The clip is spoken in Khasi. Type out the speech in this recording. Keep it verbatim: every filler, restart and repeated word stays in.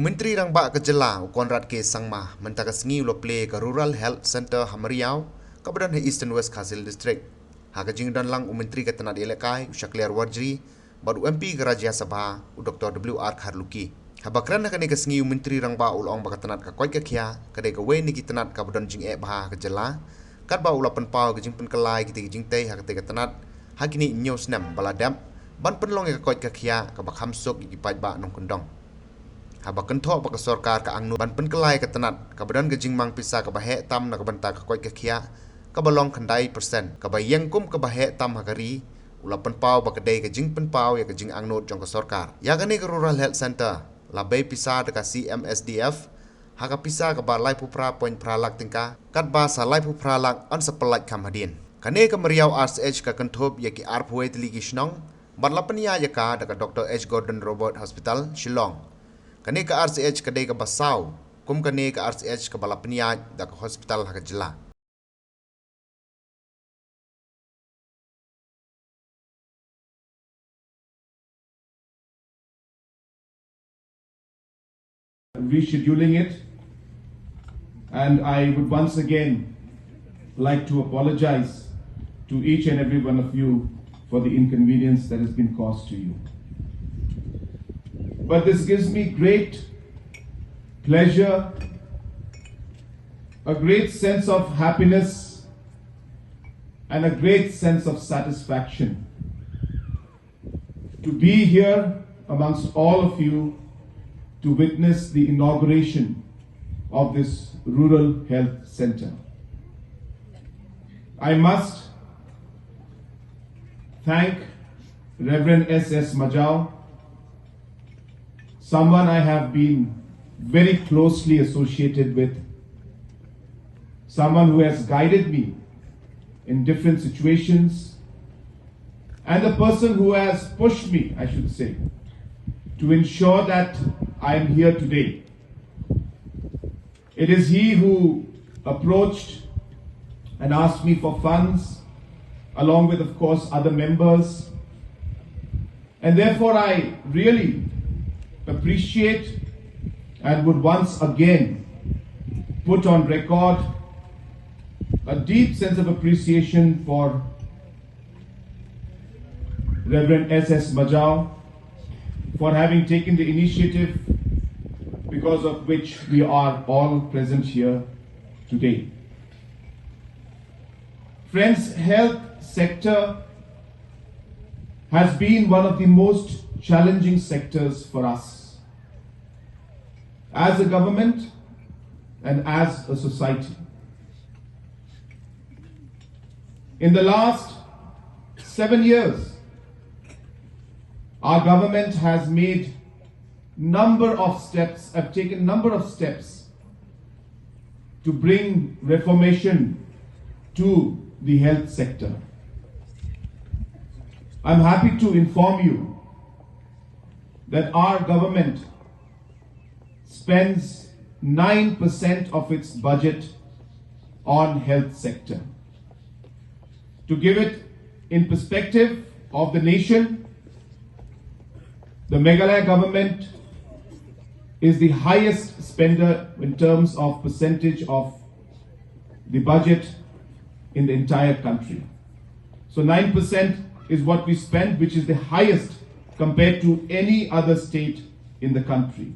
Myntri Rangbah ka jylla u Conrad K Sangma mynta ka sngi u la plie ka Rural Health Centre ha Mariaw, kaba don ha Eastern West Khasi Hills District. Ha ka jingdon lang u Myntri ka tnat ïalehkai u Shakliar Warjri bad u M P ka Rajya Sabha u Doctor W R Kharlukhi. Haba kren ha kane ka sngi u Myntri Rangbah u la ong ba ka tnat ka koit ka khiah ka dei kawei na ki tnat kaba don jingeh bha ha ka jylla, katba u la pynpaw ka jingpynkylla ïa kitei ki jingtei ha katei ka tnat ha kine hynñiew snem ba la dep, ban pynlong ïa ka koit ka khiah kaba kham suk ïa ki paidbah nongkyndong. Haba kynthoh ba ka sorkar ka angnud ban pynkylla ïa ka tnat kaba don ka jingmang pisa kaba heh tam na ka bynta ka koit ka khiah, kaba long khyndai percent, kaba ïeng kum kaba heh tam ha ka ri, u la pynpaw ba ka dei ka jingpynpaw ïa ka jingangnud jong ka sorkar. Ïa kane ka Rural Health Centre la bei pisa da ka C M S D F ha ka pisa kaba laiphew phra point phra lak tyngka, katba sa laiphew phra lak yn sa pyllait kham hadien. Kane ka Mariaw R C H ka kynthup ïa ki arphew wei tylli ki shnong bad la pynïaid ïa ka da ka Doctor H Gordon Roberts Hospital, Shillong. Kane ka R C H ka dei kaba saw kum kane ka R C H kaba la pynïaid da ka hospital ha ka jylla. Rescheduling it, and I would once again like to apologize to each and every one of you for the inconvenience that has been caused to you. But this gives me great pleasure, a great sense of happiness, and a great sense of satisfaction to be here amongst all of you to witness the inauguration of this rural health center. I must thank Reverend S S Majao, someone I have been very closely associated with, someone who has guided me in different situations, and the person who has pushed me, I should say, to ensure that I am here today. It is he who approached and asked me for funds, along with, of course, other members. And therefore, I really appreciate and would once again put on record a deep sense of appreciation for Reverend S S Majao for having taken the initiative because of which we are all present here today. Friends, health sector has been one of the most challenging sectors for us as a government and as a society. In the last seven years, our government has made number of steps, have taken number of steps to bring reformation to the health sector. I'm happy to inform you that our government spends nine percent of its budget on health sector. To give it in perspective of the nation, the Meghalaya government is the highest spender in terms of percentage of the budget in the entire country. So nine percent is what we spend, which is the highest compared to any other state in the country.